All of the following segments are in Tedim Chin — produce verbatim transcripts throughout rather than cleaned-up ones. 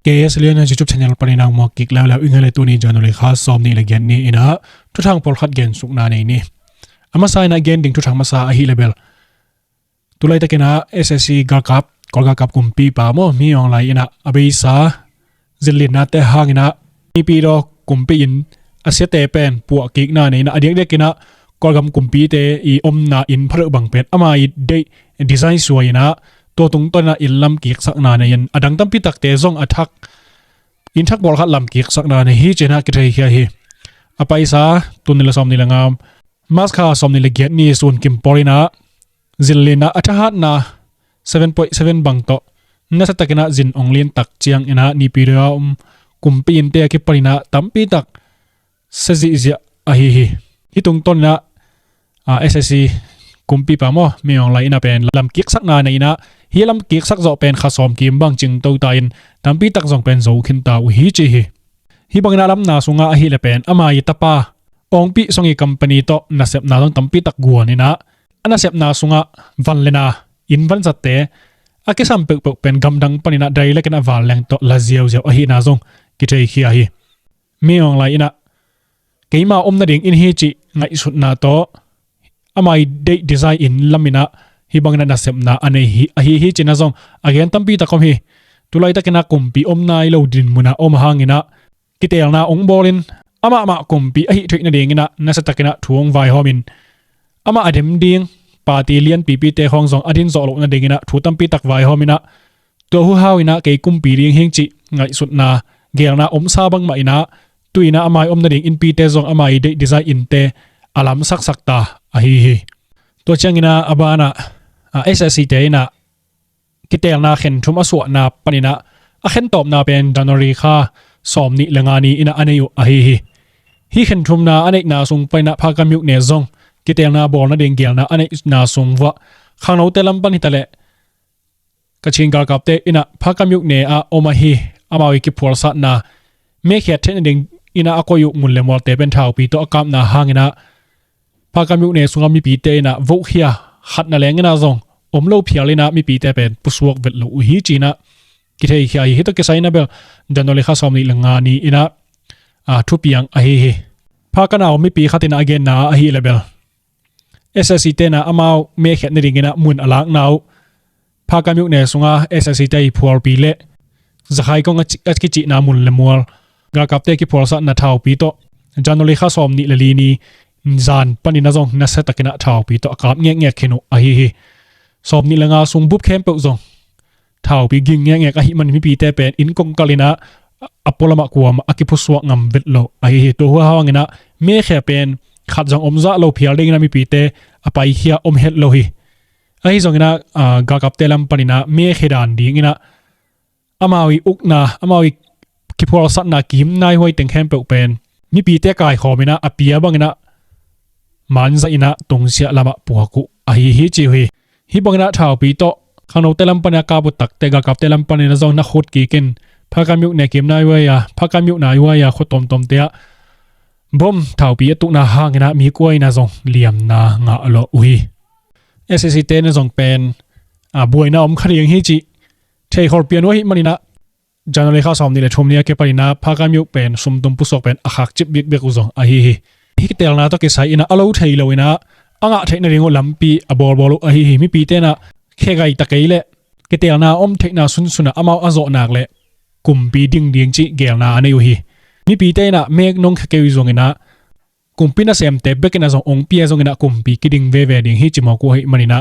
K S Lian YouTube channel panin a muak kik leuleu i ngei le tuni January kha sawm nih le giat ni in a thuthang pawlkhat gen sukna nei ni. A masa in a gen ding thuthang masa ahih leh bel tu laitakin a S A C galkap, Kawl galkap kumpipa maw, Min Aung Hlaing in a a beisa zinlinnate hangin a Naypyidaw kumpi inn a siate pen puah kikna nei in a, a diakdiakin a Kawlgam kumpite i omna inn pha deuh bang pen ama i deih design suai in a, tua tungtawn in a inn lam kiksakna nei in a, dang tampi takte zong a thak, inn thak pawlkhat lam kiksakna nei hi ci in a kitheikhia hi. A paisa tul nih le sawm nih le nga, March kha sawm nih le giat ni sun kim pawl in a zinlin a a thahatna seven point seven bang tawh nasa takin a zin ong lin tak ciangin a Naypyidaw a om kumpi innte a kipan in a tampi tak sia zihziah ahi hi. Hih tungtawn in a, a, S A C kumpipa maw, Min Aung Hlaing in a pen lam kiksakna nei in a, hih lam kiksak zawh pen kha sawm kim bang cingto ta in tampi tak zong pen zo khin ta uh hi ci hi. Hih bangin a lamna sungah ahih leh pen ama i tapa Aung Pyi Song i company tawh nasepna zong tampi tak guan in a, a nasepna sungah van le na, inn vanzatte a kisam peuhpeuh pen gamdang panin a direct in a vanleng tawh la ziauziau ahihna zong kitheikhia hi. Min Aung Hlaing in a keima om nading inn hi cih ngaihsutna tawh ama i deih design inn lam in a hih bangin a nasepna a nei hi, ahi hi ci in a zong a gen tampi tak om hi. Tu laitakin a kumpi om nai lo dinmun a om hangin a kiteelna ong bawlin amah mah kumpi ahih theih nadingin a nasa takin a thu ong vaihawmin amah a dem ding party lianpipite khawng zong a din zawh loh nadingin a thu tampi tak vaihawmin a, tua huhau in a kei kumpi ding hing cih ngaihsutna geelna omsa bangmah in a, tu in a ama i om nading innpite zong ama i deih design innte a lamsaksak ta ahi hi. Tua ciangin a a banah, a, S A C te in a kiteelna khen thum a suahna panin a, a khentawpna pen January kha sawm nih le nga ni in a a nei uh ahi hi. Hih khen thumna a neihna sung panin a Phakamyuk ne zong kiteelna bawl nading geelna a neihna sung vuah khangnote lam pan hi ta leh Kachin galkapte in a Phakamyuk ne ah om ahi, amau i kiphualsatna mekhiat theih nading in a a koih uh mun le mualte pen thaupi tawh a kapna hangin a Phakamyuk ne sungah mipite in a vohkhia khat na leng in a zong om lo phial in a mipite pen pusuak vet lo uh hi ci in a kitheikhia hi. Hih tawh kisai in a bel January kha sawm nih le nga ni in a, a, thupiang ahi hi. Phakamyuk mipi khat in a a genna ahih leh bel S A C te in a amau mekhiat nading in a mun a lakna uh Phakamyuk ne sungah S A C te i phualpi le zakhai kong a ci-, a kicihna mun le mual galkapte kiphualsatna thaupi tawh January kha sawm nih le li ni zan panin a zong nasa takin a thaupi tawh a kap ngekngek khin uh ahi hi. Sawm nih le nga sung bup khempeuh zong thaupi ging ngekngek ahih man mipite pen inn kongkal in a a pualam ah kuamah a kiphusuak ngam vet lo ahi hi. Tua huhau hangin a mekhia pen khat zong om zah lo phial dingin a mipite a paikhia om het lo hi. Ahi zongin a, a, galkapte lam panin a mekhia dan dingin a amau i ukna, amau i kiphualsatna kim naihuai teng khempeuh pen mipite kaikhawm in a a pia bangin a manzah in a tungsiah lamah puak uh ahi hi ci uh hi. Hih bangin a thaupi tawh khangnote lam panin a kap uh takteh galkapte lam panin a zong na khut kik in Phakamyuk ne kim naihuai a, Phakamyuk naihuai a khua tawmtawmte ah bom thaupi a tukna hangin a mi kua in a zong liamna ngah lawh uh hi. S A C te in a zong pen, a, buaina om kha ding hi cih theikhol pian uh ahih manin a January kha sawm nih le thum ni a kipanin a Phakamyuk pen sumtum pusuak pen a khak cip bikbik uh zong ahi hi. Hih kiteelna tawh kisai in a a lo thei lo in a a ngah theih nading uh lampi a bawlbawl uh ahi hi. Mipite in a khegai ta kei leh kiteelna om theihna sunsun a amau a zawh nak leh kumpi ding ding cih geelna a nei uh hi. Mipite in a mek nong khe kei uh zongin a kumpi nasemte bekin a zong ong pia zongin a kumpi kiding veve ding hi ci mawk uh ahih manin a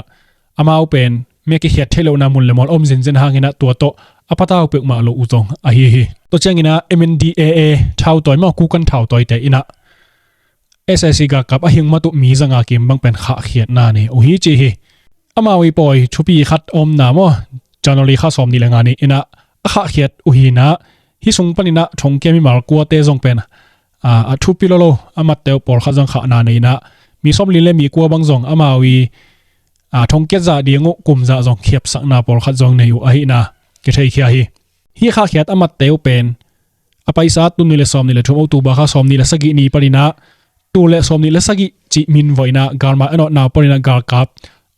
amau pen mek kikhiat theih lohna mun le mual om zinzen hangin a tua tawh a patau peuhmah lo uh zong ahi hi. Tua ciangin a M N D A A thautawi maw, kukan thautawite in a S A C galkap a hing mat uh mi zanga kim bang pen khahkhiatna nei uh hi ci hi. Amau i pawi thupi khat a omna maw, January kha sawm nih le nga ni in a a khahkhiat uh hi in a, hih sung panin a thongkia mimal kuate zong pen, a, a thupi lolo a matte uh pawlkhat zong khahna nei in a, mi sawmli le mi kua bang zong amau i, a, thongkiat zah ding uh kum zah zong khiapsakna pawlkhat zong nei uh ahihna kitheikhia hi. Hih khahkhiat a matte uh pen a paisa tul nih le sawm nih le thum October kha sawm nih le sagih ni panin a tul le sawm nih le sagih cih min vuah in a galmai a nawtna uh panin a galkap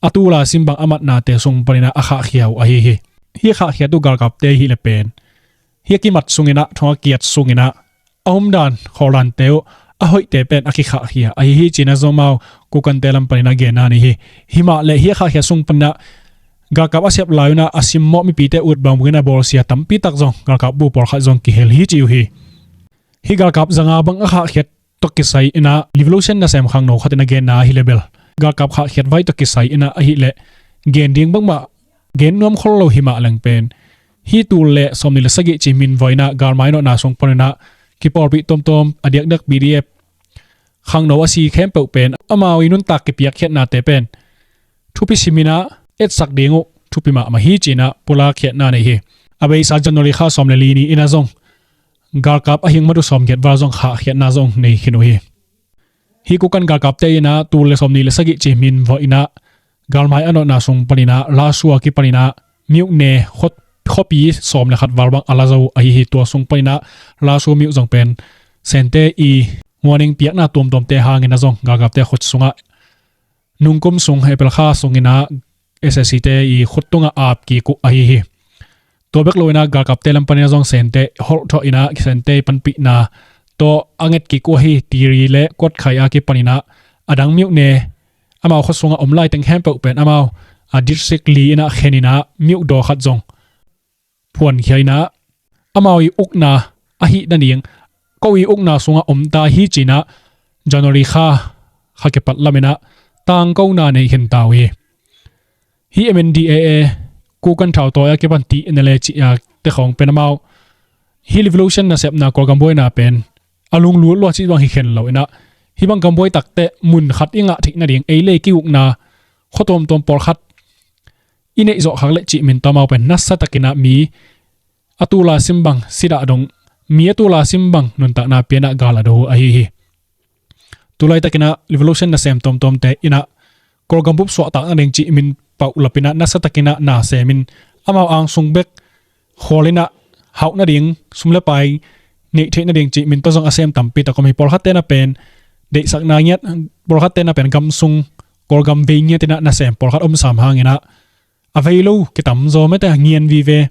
a tul a sim bang a matnate sung panin a a khahkhia uh ahi hi. Hih khahkhiat uh galkapte hi le pen hih a kimat sunginah, thong a kiat sunginah a umdan khawldante uh a hoihte pen a kikhahkhia ahi hi cinah zong amau Kokante lam paninah genna nei hi. Himah le hih a khahkhia sung paninah galkap a siap lai unah a simmawh mipite ut bangbangin a bawlsia tampi tak zong galkap bu pawlkhat zong kihel hi ci uh hi. Hih galkap zanga bang a khahkhiat tawh kisai inah revolution nasem khangno khatin a genna ahi le bel, galkap khahkhiat vai tawh kisai inah ahileh gen ding bangmah gen nuam khol lo himah leng pen, hih tul le sawmnih le sagih ci min vawh inah galmai nawhna sung paninah kipawlpih tuamtuam a diakdiak P D F khangno a si khempeuh pen amau i nuntak kipiakkhiatnate pen thupi siminah etsak ding uh thupi mahmah hi cinah pulakkhiatna nei hi. A beisa January kha sawm le li ni inah zong galkap a hing madu sawmgiat val zong khahkhiatna zong nei khin uh hi. Hih Kokang galkapte inah tul le sawmnih le sagih ci min vawh inah galmai a nawhna sung paninah Lasua kipaninah miuhne khuapi sawm le khat val bang a la zo ahi hi. Tua sung paninah Lasua miuh zong pen Sente i warning piakna tuamtuamte hangin a zong galkapte khut sungah nungkum sung April kha sunginah S A C te i khut tungah ap kik uh ahi hi. Tua bek lo inah galkapte lam paninah zong Sente holh thawh inah Sente i panpihna tawh a nget kik uh ahi. Tiri le Kuatkhaih a kipaninah a dang miuhne amau khua sungah om laiteng khempeuh pen amau a district li inah khen inah miuhdaw khat zong phuankhia inah amau i ukna ahih nading ko i ukna sungah omta hi cinah January kha kha kipat laminah tangkona nei khinta uh hi. Hih M N D A A Kokang thautawi a kipan T N L A cih a te khawng pen amau hih revolution nasepna Kawlgam buaina pen a lunglut lua cih bang hi khen lo inah hih bang gam buai takte mun khat i ngah theih nading ei le i kiukna khua tuamtuam pawlkhat i neih zawh khak leh cih min tawh amau pen nasa takinah mi a tula sim bang sidah dong mi a tula sim bang nuntakna pianah gal a do uh ahi hi. Tulaitakinah revolution nasem tuamtuamte inah Kawlgam bup suahtak nading cih min pauh lapinah nasa takinah na semin amau angsung bek khual inah hauh nading sum le pai neih theih nading cih min tawh zong a sem tampi tak om hi. Pawlkhatte na pen deihsakna ngiat, pawlkhatte na pen gam sung Kawlgam vei ngiat inah nasem pawlkhat om sam hanginah a vei lo kitam zaw mete ngian vive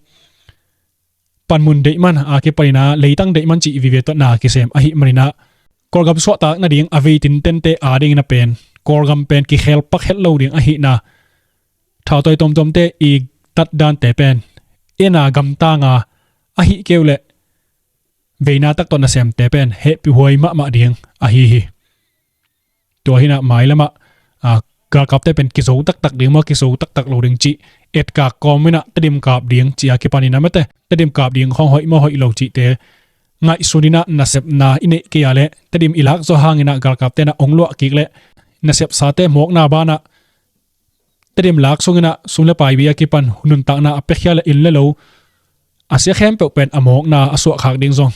panmun deih man a kipaninah leitang deih man cih vive tawh na kisem ahih maninah Kawlgam suahtak nading a vei tintente a dingin a pen Kawlgam pen kikhel pak het lo ding ahihna thautawi tuamtuamte i tatdante pen ena gamtanga ahih keu leh veina tak tawh nasemte pen hehpihhuai mahmah ding ahi hi. Tua hinah mailamah a galkapte pen kizo taktak ding maw kizo taktak lo ding cih etkak kawm inah Tedim kap ding cih a kipanin a mate Tedim kap ding khawng hoih maw hoih lo cihte ngaihsun inah nasepna i neih kei a leh Tedim i lak zaw hanginah galkapte na ong luah kik leh nasepsate mawkna banah Tedim lak sunginah sum le pai bia kipan nuntakna a piakhia le inn le lo a sia khempeuh pen a mawkna a suahkhak ding zong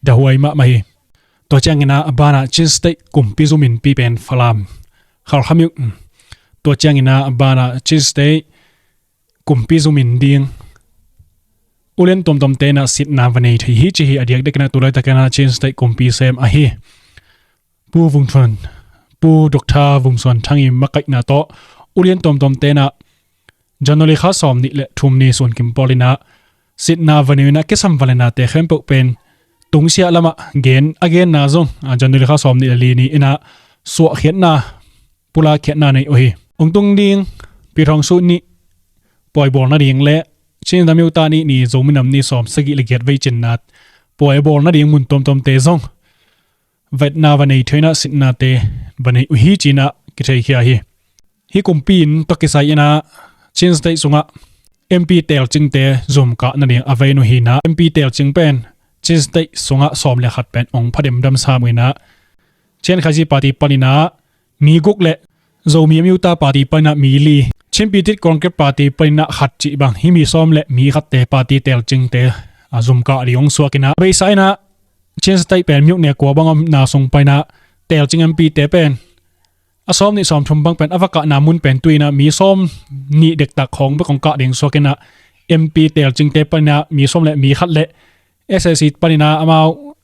dahuai mahmah hi. Tua cianginah a banah Chin State kumpi zuminpi pen Falam Khalkha miuh. Tua cianginah a banah Chin State kumpi zumin ding ulian tuamtuamte inah sitna va nei thei hi ci hi. A diakdiakinah tulaitakinah Chin State kumpi sem ahi Pu Vung Thuan, Pu Doctor Vung Suan Thang i makaihna tawh ulian tuamtuamte inah January kha sawm nih le thum ni sun kim pawl inah sitna va nei inah kisam va lenate khempeuh pen tungsiah lamah gen a genna zong a January kha sawm nih le li ni inah suahkhiatna pulakkhiatna nei uh hi. Ong tung ding Pi Thawng Suh nih pawi bawl nading le Chin State Myo Tha Ni ni Zomi Nam Ni sawm sagih le giat vei cinnat pawi a bawl nading mun tuamtuamte zong vetna va nei thei inah sitnate va nei uh hi cinah kitheikhia hi. Hih kumpi in tawh kisai inah Chin State sungah M P telcingte zumkah nading a vei uh hinah M P telcing pen Chin State sungah sawm le khat pen ong phademdam sam uh inah Chin Khazi Party paninah mi guk le Zomi Myo Tha Party paninah mi li, Chin Patriotic Congress Party paninah khat cih bang hih mi sawm le mi khatte party telcingte a zumkah ding ong suak inah beisa inah Chin State pen miuhne kua bang omna sung paninah telcing M P te pen a sawm nih sawm thum bang pen a va kahna mun pen tu inah mi sawm nih dektak khawng bek ong kah ding suak inah M P telcingte paninah mi sawm le mi khat le S A C paninah amau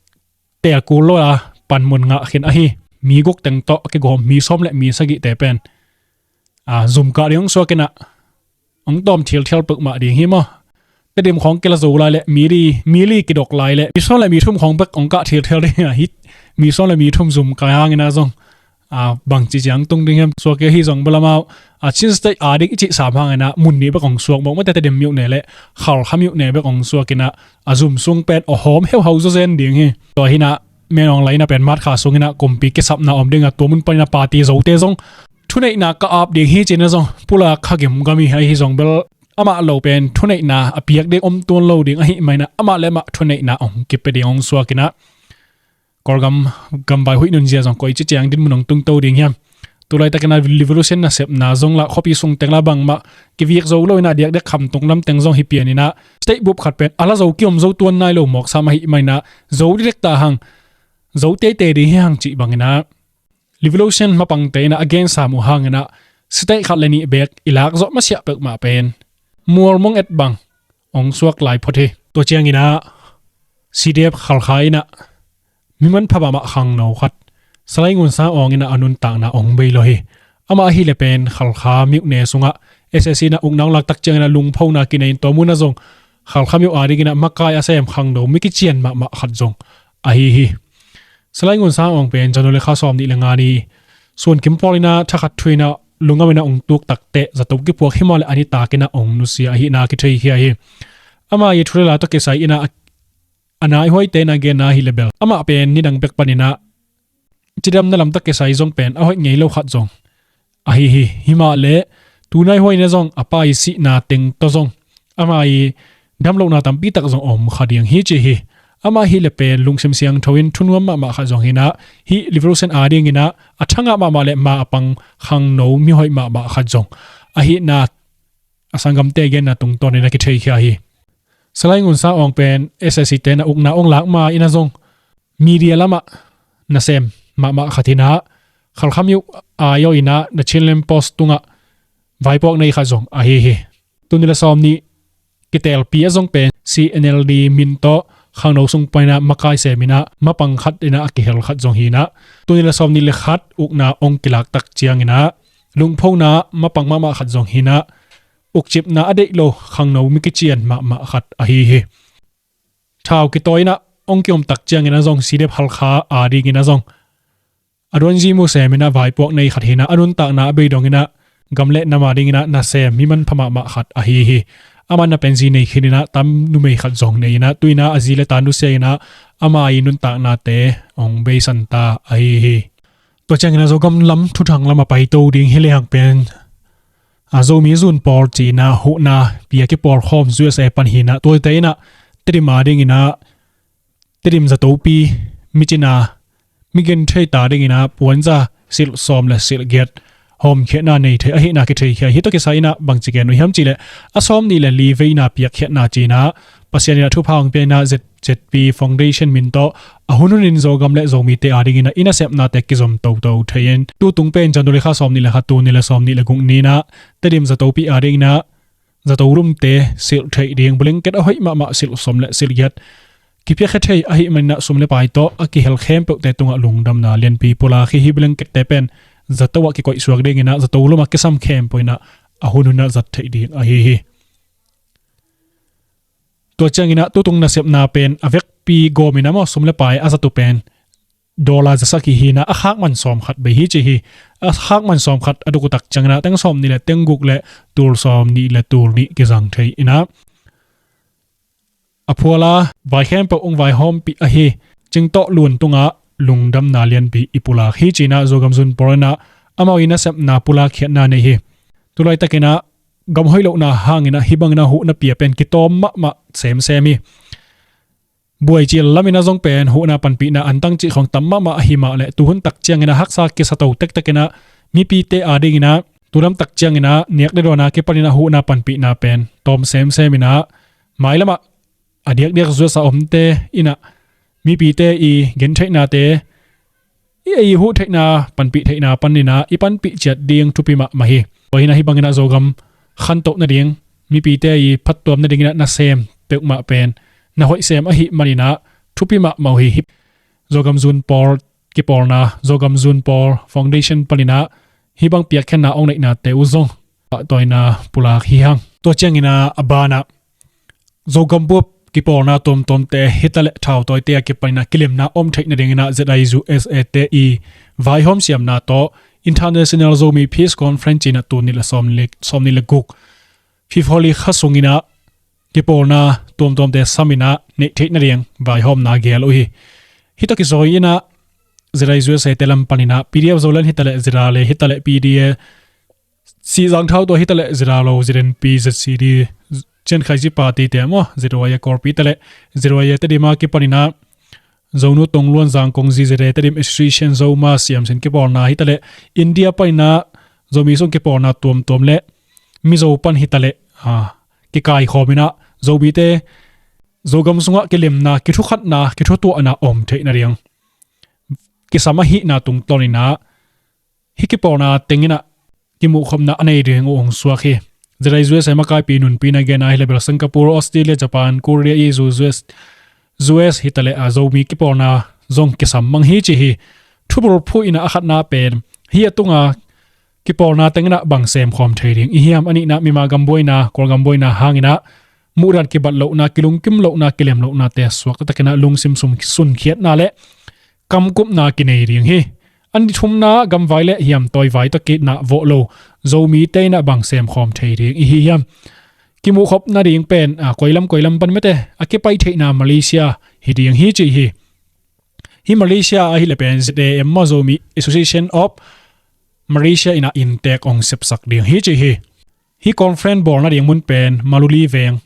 tel kul lo a panmun ngah khin ahi. Mi guk teng tawh a kigawm mi sawm le mi sagihte pen a zumkah ding ong suak inah ong tawm thilthial peuhmah ding hi maw? Tedim khawng kila zo lai le mi li, mi li kidok lai le mi sawm le mi thum khawng bek hong kah thilthil ding a hi. Mi sawm le mi thum zum kai hangin ah zong a, bangci ciang tung ding hiam suak hi zong bel amau a, Chin State a ding i cih sam hangin ah mun nih bek hong suak mawk mate, Tedim myone le Khalkha myone bek hong suak in ah a zum sung pen a hawm heuhau zawzen ding hi. Tua hi in ah Min Aung Hlaing in ah pen March kha sungin ah kumpi kisapna om ding a, tua mun panin ah party zote zong thuneihna ka ap ding hi ci-in ah zong pulak kha gemgam hi. Ahi zong bel amah lo pen thuneihna a piak ding om tuan lo ding ahih manin ah amah le amah thuneihna hong kipia ding hong suak in ah Kawlgam gamvai huih nunzia zong koici ciang dinmun hong tungto ding hiam? Tulaitakin ah revolution nasepna zong lah khuapi sung teng lah bangmah kivik zo lo in ah diakdiak khamtung lam teng zong hi pian in ah state bup khat pen a la zo kiom zo tuan nai lo mawk sam ahih manin ah zo didek ta hang, zo teitei ding hi hang cih bangin ah revolution mapangte in ah a gen sam uh hangin ah state khat le nih bek i lak zawh masiah peuhmah pen mualmong et bang hong suak lai phot hi. Tua ciangin ah C D F Khalkha in ah mi manpha mahmah khangno khat Salai Ngun Sang Aung in ah a nuntakna hong bei lo hi. Amah ahih leh pen Khalkha myone sungah S A C in ah ukna hong lak tak ciangin ah lungphona kinei in tua mun ah zong Khalkha myo a dingin ah makai a sem khangno mi kician mahmah khat zong ahi hi. Salai Ngun Sang Aung pen January kha sawm nih le nga ni Suan Kim Pawl in ah thakhat thu in ah lungam in ah hong tuk takteh zato kipuak hi mah leh a nitakin ah hong nusia ahihna kitheikhia hi. Amah i thu le la tawh kisai in ah a naihuaite in ah genna hi le bel amah pen nidang bek panin ah cidamna lam tawh kisai zong pen a hoih ngei lo khat zong ahi hi. Hi mah leh tu naihuai in ah zong a pa i sihna teng tawh zong amah i damlohna tampi tak zong om kha ding hi ci hi. Amah ahih leh pen lungsim siangtho in thunuam mahmah khat zong hi in ah hih revolution a dingin ah a thangah mahmah le ma a pang khangno mihoih mahmah khat zong ahihna a sanggamte genna tungtawn in ah kitheikhia hi. Salai Ngun Sang Aung pen S A C te in ah ukna hong lak ma in ah zong media lamah nasem mahmah khat hi in ah Khalkha myo a i aw in ah The Chinland Post tungah vaipuak nei khat zong ahi hi. Tul nih le sawm nih kitelpi ah zong pen C N L D min tawh khangno sung panin ah makai sem in ah mapang khat in ah a kihel khat zong hi in ah tul nih le sawm nih le khat ukna hong kilak tak ciangin ah lungphona mapang mahmah khat zong hi in ah ukcipna a deih lo khangno mi kician mahmah khat ahi hi. Thau kitawi in ah hong kiom tak ciangin ah zong C D F Khalkha a dingin ah zong a duanzi mu sem in ah vaipuak nei khat hi in ah a nuntakna a bei dong in ah gam le nam a dingin ah nasem mi manpha mahmah khat ahi hi. Amah in ah pen zi nei khin in ah tam numei khat zong nei in ah tu in ah a zi le ta nusia in ah ama i nuntaknate hong beisan ta ahi hi. Tua ciangin ah Zogam lam thuthang lam a paito ding hi lehang pen a Zomi Zun Pawl ci in ah huhna pia kipawlkhawm U S A pan hi in ah tuate in ah Tedim a dingin ah Tedim zatopi mi cina mi gentheita dingin ah puanza silh sawm le silh giat hawmkhiatna nei thei ahihna kitheikhia hi. Tua kisai in ah bangci gen uh hiam cih leh a sawm nih le li veina piakkhiatna ci in ah Pasian in ah thupha hong pia in ah Z Z P Foundation min tawh a hunhun in Zogam le Zomite a dingin ah i nasepnate kizom toto thei in tutung pen January kha sawm nih le khat tul nih le sawm nih le guk ni in ah Tedim zatopi a dingin ah zato lumte silh theih ding blanket a hoih mahmah silh sawm le silh giat kipiakhia thei ahih manin ah sum le pai tawh a kihel khempeuhte tungah lungdamna lianpi pulak hi. Hih blankette pen zato ah kikoihsuak dingin ah zato lum a kisam khempeuh in ah a hunhun ah zat theih ding ahi hi. Tua ciangin ah tutung nasepna pen a vekpi gawm in ah maw sum le pai a zat uh pen dollar za sagih hi in ah a khak man sawm khat bei hi ci hi. A khak man sawm khat a duk uh tak ciangin ah teng sawm nih le teng guk le tul sawm nih le tul nih kizang thei in ah a phual a vai khempeuh hong vaihawmpih ahi Cingtawh Lun tungah lungdamna lianpi i pulak hi ci in ah Zogam Zun Pawl in ah amau i nasepna pulakkhiatna nei hi. Tulaitakin ah gam hoih lohna hangin ah hih bangin ah huhna pia pen kitawm mahmah semsem hi. Buai cil lam in ah zong pen huhna panpihna antang cih khawng tam mahmah ahi mah leh tuhun tak ciangin ah haksa kisa to tektek in ah mipite a dingin ah tulam tak ciangin ah niak le dawn a kipan in ah huhna panpihna pen tawm semsem in ah mailam ah a diakdiak zuasa omte in ah mipite i gentheihnate i ei huh theihna panpih theihna panin ah i panpih ciat ding thupi mahmah hi. Tua hi in ah hih bangin ah Zogam khantoh nading mipite i phattuam nadingin ah nasem peuhmah pen na hoih sem ahih manin ah thupi mahmah uh hi. Zogam Zun Pawl kipawlna Zogam Zun Pawl Foundation panin ah hih bang piakkhiatna hong neihnate uh zong pahtawina pulak hi hang. Tua ciangin ah a banah Zogam bup kipawlna tuamtuamte hitaleh thautawite a kipanina kilemna om theih nadingina Z I U S A te i vaihawm siamna tawh International Zomi Peace Conference cina tuni le sawmni le guk Fifoli kha sungina kipawlna tuamtuamte samina neih theih nading vaihawmna gel uh hi. Hita kizawi ina Z I U S A te lam panina P D F Zoland hitaleh Zira le hitaleh P D A Sihzang thau tua hitaleh Zira lo Z N P Z C D Ciankhai Zi Party te maw Z Y A Kawlpi taleh Z Y A Tedim a kipanina Zonu Tongluan Zangkong Zi Z A Tedim Association Zoma siamsin kipawlna hitaleh India panina Zomi sung kipawlna tuamtuam le Mizo pan hitaleh kikaikhawmina Zomite Zogam sungah kilemna kithukhatna kithutuahna om theih nading kisam ahihna tungtawnina hih kipawlna tengina kimuhkhopna a nei ding uh hong suak hi. Z I U S A makaipi nunpina gena hileh bel Singapore, Australia, Japan, Korea i U S, U S hitaleh a Zomi kipawlna zong kisam mang hi ci hi. Thubul phuh ina a khatna pen hi a tunga kipawlna tengina bang semkhawm thei ding i hiam a nihna mima gambuaina Kawlgam buaina hangina muhdan kibat lohna kilungkim lohna kilem lohnate suak taktakina lungsim sunkhiatna le kamkupna kinei ding hi. An dithumna gamvai le hiamtawi vai tawh kinah vawh lo Zomite inah bang semkhawm thei ding i hi hiam? Kimuhkhop nading pen koilam koilam pan mete a kipai theihna Malaysia hi ding hi ci hi. Hi Malaysia ahileh pen Z A M maw Zomi Association of Malaysia inah inntek ong sepsak ding hi ci hi. Hi conference bawl nading mun pen Maluli veng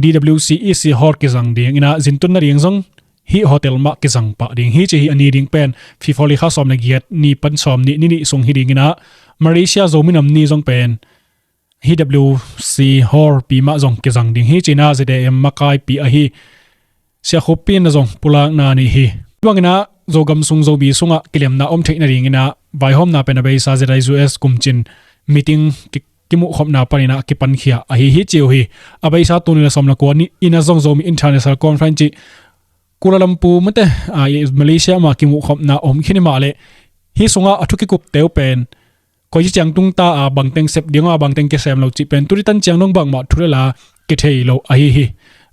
D W C E C hall kizang ding inah zintun nading zong hih hotel mah kizang pah ding hi ci hi. A ni ding pen Fifoli kha sawm le giat ni pan sawm nih ni nih sung hi ding inah Malaysia Zomi nam ni zong pen hi W C hall pi mah zong kizang ding hi ci inah Z A M makaipi ahi Sia Khup Pin na zong pulakna nih hi. Bangin ah Zogam sung Zomi sungah kilemna om theih nadingin ah vaihawmna pen a beisa Z I U S kumcin meeting ki, kimuhkhopna panin ah kipankhia ahi hi ci uh hi. A beisa tuni le sawm le kua ni in ah zong Zomi International Conference cih Kuala Lumpur mate, ah, Malaysia mah kimuhkhopna om khin hi mah leh hih sungah a thu kikupte uh pen koici ciang tungta a bangteng sep ding a bangteng kisem lo cih pen tuni tan ciang dong bangmah thu le la kithei lo ahi hi.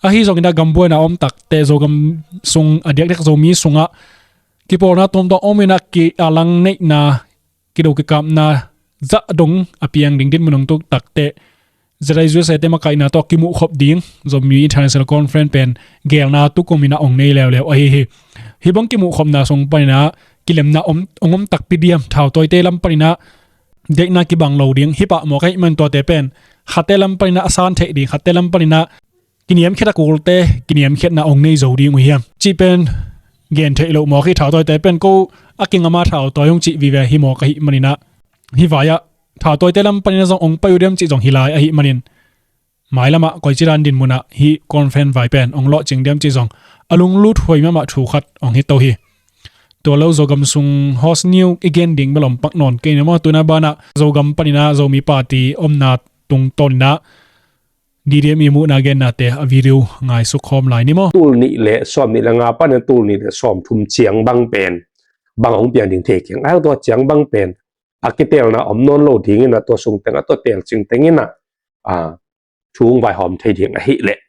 Ahi zongin ah gambuaina om takte Zogam sung a diakdiak Zomi sungah kipawlna tuamtuam om inah ki a lang neihna kido kikapna zah dong a piang ding dinmun hong tuk takte Z I U S A te makaihna tawh kimuhkhop ding Zomi International Conference pen gelna tukum inah ong nei leuleu ahi hi. Hih bang kimuhkhopna sung panin ah kilemna om, ong om takpi diam thautawite lam panin ah deihna kibang lo ding hih pah mawk ahih man tuate pen khatte lam panin ah a san theih ding khatte lam panin ah kiniamkhiat a kulte kiniamkhiatna ong nei zo ding uh hiam cih pen gen theih loh mawk hi. Thautawite pen ko a kingam a thautawi hong cih vive hi mawk ahih manin ah hih vai ah thautawite lam panin ah zong ong pai uh diam cih zong hi lai ahih manin mailamah koici dan dinmun ah hih conference vai pen ong lawhcing diam cih zong a lunglut huai mahmah thu khat ong hi to hi. Tua lo Zogam sung host new i gen ding bel om pak nawn kei ni maw. Tuna banah Zogam panin ah Zomi party omna tungtawn inah D D M i muhna gennate a video ngaisuk khawm lai ni maw. Tul nih le sawm nih le nga panin tul nih le sawm thum ciang bang pen bang hong piang ding thei keng a tua ciang bang pen a kitelna om nawn lo dingin ah tua sung teng a tua telcing tengin ah a thu hong vaihawm thei ding ahih leh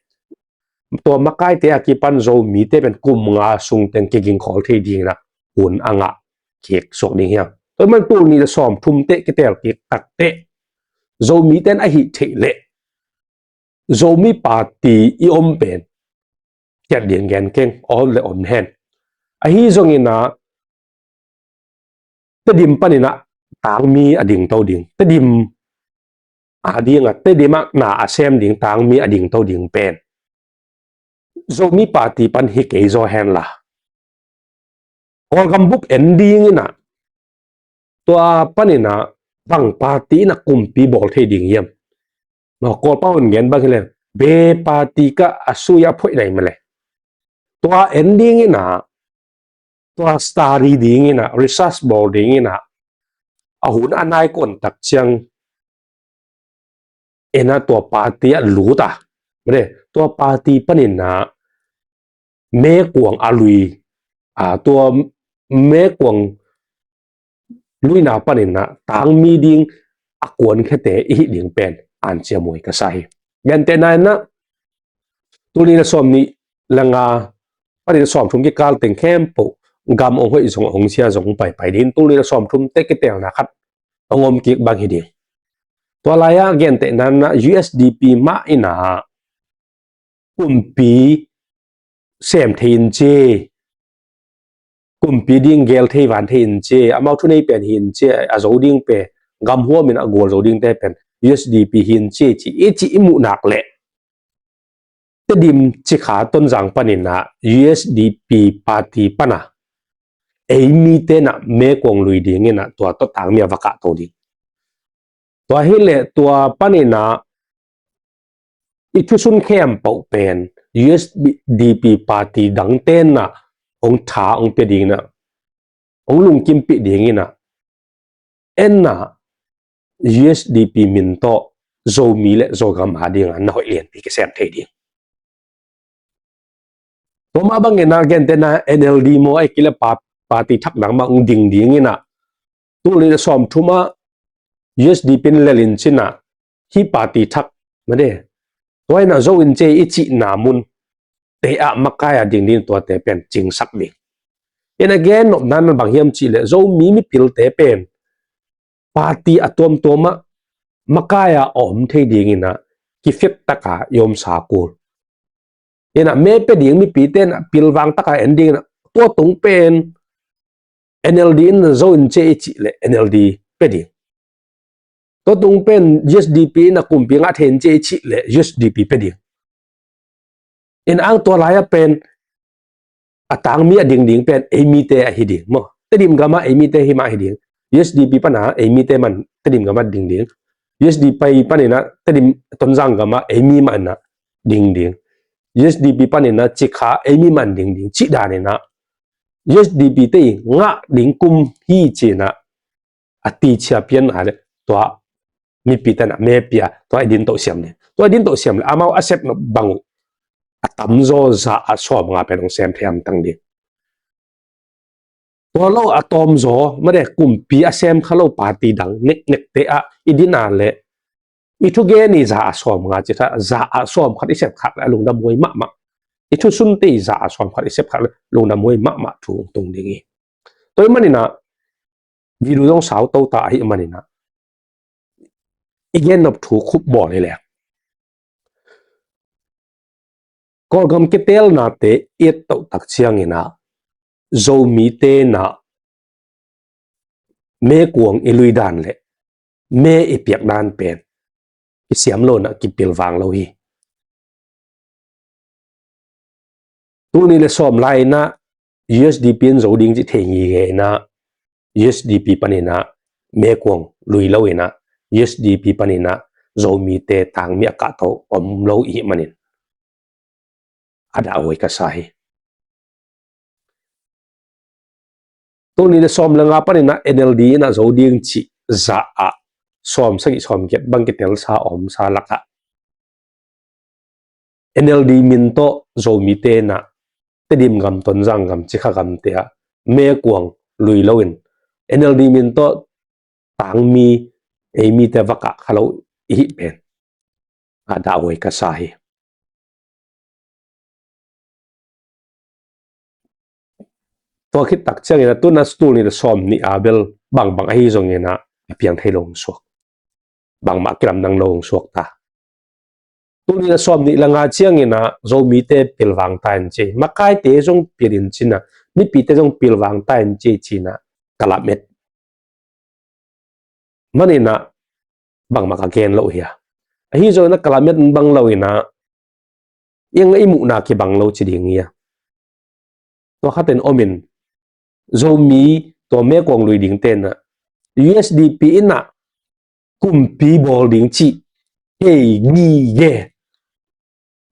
tua makaite a kipan Zomite pen kum nga sung teng kigingkhawl thei dingin ah hun a ngah kik suak ding hiam? Tua man tul nih le sawm thum teh kitel kik tak teh Zomite in ahih theih leh Zomi party i om pen kiat ding gen keng om le om hen. Ahi zongin ah Tedim panin ah tangmi a dingto ding Tedim a ding a Tedim ah na a sem ding tangmi a dingto ding pen Zomi party pan hi kei zaw hen la Kawlgam bup en dingin ah tua panin ah bang party in ah kumpi bawl thei ding hiam? Kawlpau in gen bang hileh be party ka a sui a phoih nai mah leh tua en dingin ah tua study dingin ah research bawl dingin ah a hun a nai kon tak ciang en ah tua party ah lut a mah leh tua party panin ah mekuang a lui a tua mekuang luina panin ah tangmi ding a kuankhiate i hih ding pen anciam uh hi ka sa hi. Gentehna in ah Tul nih le sawm nih le nga panin sawm thum kikal teng khempeuh gam hong hoih zong hong sia zong paipai ding, tul nih le sawm thum te kitelna khat hong om kik bang hi ding. Tua lai-ah gentehna in ah U S D P mah in ah kumpi sem thei in ci, kumpi ding gel thei van thei in ci, amau thunei pen hi in ci, a zo ding pen, gam huam in a gual zo ding te pen U S D P hi in ci, ci i ci i muh nak leh Tedim Cikha Tonzang panin ah U S D P party pan a ei mite in ah mekuang lui ding in ah tua tawh tangmi a va kahto ding. Tua hi leh tua panin ah i thusun khempeuh pen U S D P party dangte in ah hong tha hong pia ding in ah, hong lungkimpih ding in ah, en ah U S D P min tawh Zomi le Zogam a ding a na hoih lianpi kisem thei ding. Tua mah bangin ah gentehna N L D maw, ahih kei leh pa-, party thak dang mah hong ding ding in ah, tul nih le sawm thum ah U S D P in lel in ci in ah, hih party thak mah de, tua in ah zo in ci i cihna mun te ah makai a ding ding, tuate pen cingsak ding. In a gen nopna in bang hiam cih leh Zomi mipilte pen party a tuamtuam ah makai a om thei ding in ah kifek tak a i omsa kul. In ah me pia ding, mipite in ah pilvang tak a en ding in ah, tua tung pen N L D in zo in ci i cih leh N L D pia ding. Tua tung pen U S D P in ah kumpi ngah thei in ci i cih leh U S D P pia ding. In ang tua lai-ah pen a tangmi a ding ding pen ei mite ahi ding maw. Tedim gam ah ei mite hi mah hi ding. U S D P pan a ei mite mah Tedim gam ah ding ding. U S D P panin ah Tedim, Tonzang gam ah ei mi mah in ah ding ding. U S D P panin ah Cikha ei mi mah in ding ding. Cih dan in ah U S D P te i ngah ding kum hi ci in ah a tichia pian a le, tua mipite in ah me pia, tua i din toh siam ding. Tua i din toh siam leh amau a sep nop bang uh a tamzaw za a sawm nga pen hong sem thei hamtang ding. Tua lo a tawmzaw mah de, kumpi a sem kha lo party dang neknek te ah i din a leh i thugen i za a sawm nga ci kha, za a sawm khat i sep khat leh a lungdam huai mahmah. I thusun te i za a sawm khat i sep khat leh lungdam huai mahmah thu hong tung ding hi. Tua ahih manin ah video zong sau to ta ahih manin ah i gen nop thu khup bawl hi leh, Kawlgam kitelnate i et toh tak ciangin ah Zomite in ah mekuang i lui dan le me i piak dan pen kisiam lo in ah kipilvang lo hi. Tul nih le sawm lai in ah U S D P in zo ding cih thei ngige in ah U S D P panin ah mekuang lui lo in ah U S D P panin ah Zomite tangmi a kahto om lo i hih manin a dahhuai ka sa hi. Tul nih le sawm le nga panin ah N L D in ah zo ding cih za ah sawm sagih sawm giat bang kitelsa omsa lakah N L D min tawh Zomite in ah Tedim gam, Tonzang gam, Cikha gamte ah mekuang lui loin N L D min tawh tangmi, ei mite va kah kha lo i hih pen a dahhuai ka sa hi. Tua khit tak ciangin ah tu-in ah tul nih le sawm nih a bel bangbang ahi zongin ah a piang thei lo hong suak, bangmah kilamdang lo hong suak ta. Tul nih le sawm nih le nga ciangin ah Zomite pilvang ta in ci, makaite zong pil in ci-in ah, mipite zong pilvang ta in ci, ci-in ah ka lamet manin ah bangmah ka gen lo hi a. Ahi zongin ah ka lamet bang loin ah i muhna kibang lo ci ding hi a. Tua khatin omin Zomi tua mekuang lui dingte in ah U S D P in ah kumpi bawl ding cih thei gige,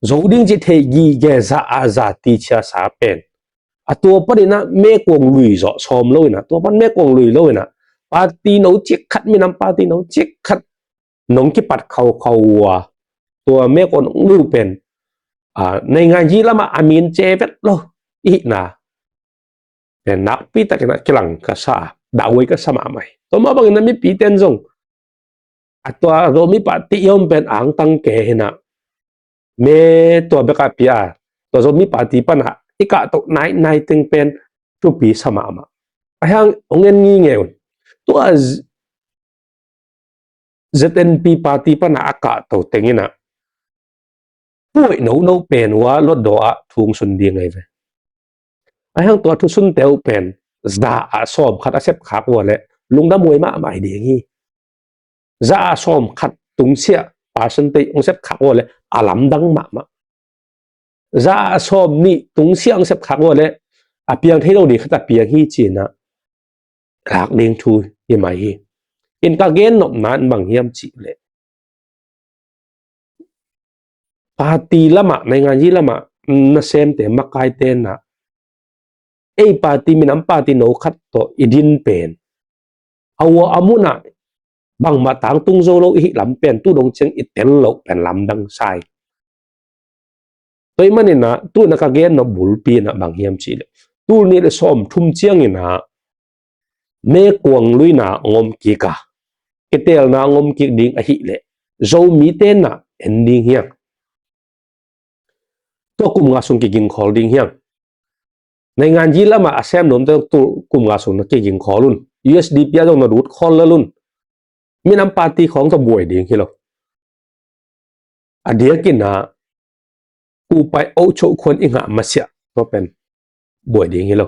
zo ding cih thei gige za a za tichia sa pen a tua panin ah mekuang lui zawh sawm loin ah, tua pan mekuang lui loin ah party no cik khat, minam party no cik khat nong kipat khaukhau uh a, tua mekuang nong lui uh pen a, naingan yi lamah a min ce vet lo i hihna pen nakpi takin ah kilang ka sa a, dahhuai ka sa mahmah hi. Tua mah bangin ah mipite in zong a tua Zomi party i om pen angtang kei hi-in ah me tua bek a pia a, tua Zomi Party pan a i kahtoh nainai teng pen thupi sa mahmah. A hiang hong en ngingei un. Tua Z-, ZNP Party pan a a kahtoh teng in a, puai nono pen uh a Hluttaw ah thu hong sun ding ahi ve. A hiang tua thusunte uh pen za ah sawmkhat a sepkhak uh a leh lungdam huai mahmah hi ding hi. Za ah sawmkhat tungsiah percentage hong sepkhak uh a leh a lamdang mahmah. Za ah sawmnih tungsiah hong sepkhak uh a leh a piang thei lo ding khat a piang hi ci-in a lak ding thu hi mai hi. In ka gen nopna in bang hiam cih leh, party lamah, nainganyi lamah nasemte, makaite in a, ei party, minam party no khat tawh i din pen, a ua a mun ah bangmah tangtung zo lo i hih lam pen tu dong ciang i tel loh pen lamdang sa hi. Tua ahih manin a, tu in a ka gen nop bulpi in a bang hiam cih leh, tul nih le sawmthum ciangin a, meikuang lui in a hong om kik a, kitelna hong om kik ding ahih leh, Zomite in a en ding hi hang. Tua kum nga sung kiging khawl ding hi hang. Nainganyi lamah a sem nuamte zong tul kum nga sung na kiging khawl un. USDP ah zong na lut khawl lel un. Minam party khawng tawh buai ding hi lo. A diakin a, upai oh choh khuan i ngah masiah tua pen buai ding hi lo.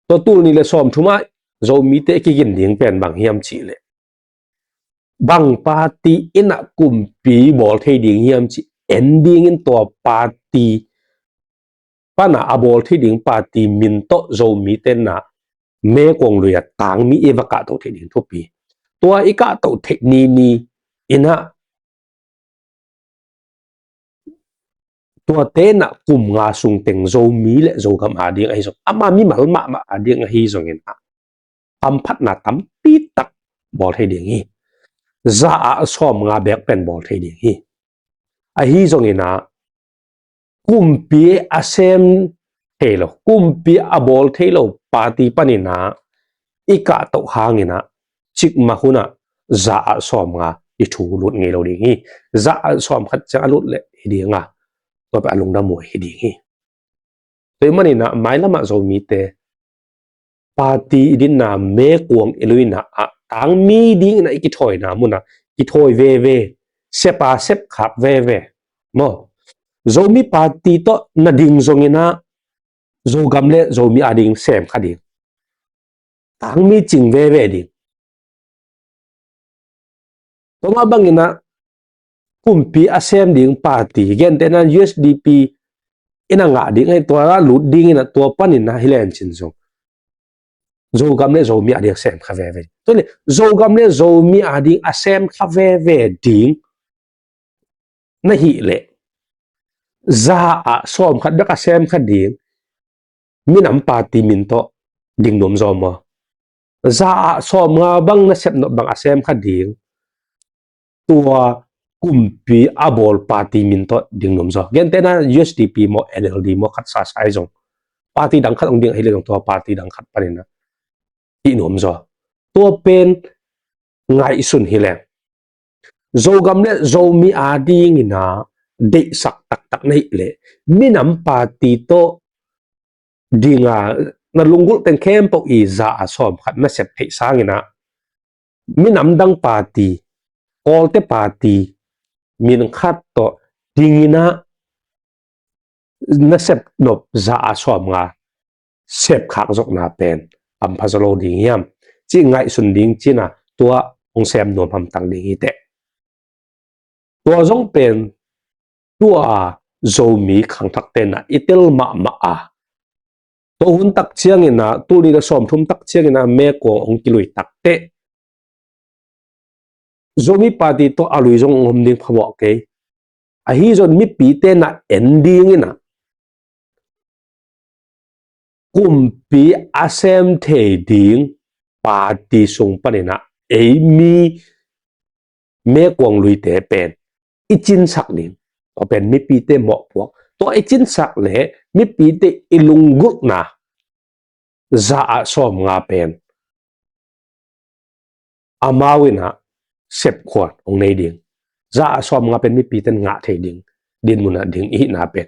Tua tul nih le sawmthum ah Zomite i kigin ding pen bang hiam cih leh, bang party in a kumpi bawl thei ding hiam cih en dingin, tua party pan a a bawl thei ding party min tawh Zomite in a meikuang lui a tangmi i va kahtoh theih ding thupi. Tua i kahtoh theih ni ni in a, tuate in a kum nga sung teng Zomi le Zogam ading ahi zong, ama mimal mahmah ading ahi zongin a, hamphatna tampi tak bawl thei ding hi. Za ah sawmnga bek pen bawl thei ding hi. Ahi zongin a, kumpi a sem thei lo, kumpi a bawl thei lo party panin a i kahtoh hangin a, cikmah hun ah za ah sawmnga i thu lut ngei lo ding hi. Za ah sawmkhat ciang a lut leh hi ding a, tua pen a lungdam huai hi ding hi. Tua ahih manin a, mailam ah Zomite, party i dinna meikuang i luina ah tangmi dingin a i kithawina mun ah kithawi veve, sep a sepkhak veve maw. Zomi party tawh na ding zongin a, Zogam le Zomi ading sem kha ding, tangmi cing veve ding. Tua mah bangin a, kumpi a sem ding party, gentehna USDP in a ngah ding ahi, tua a lut dingin a, tua panin a hi lencin zong Zogam le Zomi ading sem kha veve. Tua le Zogam le Zomi ading a sem kha veve ding na hih leh, za ah sawmkhat bek a sem kha ding minam party min tawh ding nuam zaw maw? Za ah sawmnga bang na sep nop bang a sem kha ding tua kumpi a bawl party min tawh ding nuam zaw? Gentehna USDP maw, NLD maw, khat sasa ahi zong, party dang khat hong ding ahi leh zong tua party dang khat panin a hih nuam zaw? Tua pen ngaihsun hi leng. Zogam le Zomi adingin a deihsak taktak na hih leh, minam party tawh ding a na lunggulh teng khempeuh i za ah sawmkhat na sep theih sangin a, minam dang party, Kawlte party min khat tawh dingin a na sep nop za ah sawmnga sepkhak zawhna pen hampha zaw lo ding hiam cih ngaihsun ding ci-in a, tua hong sem nuam hamtang ding hi teh. Tua zong pen tua Zomi khangthakte in a i tel mahmah a, tua hun tak ciangin a, tul nih le sawmthum tak ciangin a meikuang hong kilui tak teh, Zomi party tawh a lui zong hong om ding phamawh kei. Ahi zong mipite in a en dingin a, kumpi a sem thei ding party sung panin a, ei mi meikuang luite pen i cinsak ding, tua pen mipite mawhpuak, tua i cinsak leh mipite i lunggulhna za ah sawmnga pen amau in a sepkhuan hong nei ding. za a sawm nga pen mipite in ngah thei ding dinmun ah ding i hihna pen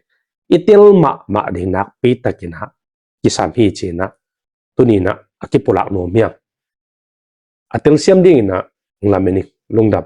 i tel mahmah ding nakpi takin ah kisam hi ci-in ah tuni-in ah a kipulak nuam hi hang. A telsiam dingin ah hong lamen ing. Lungdam.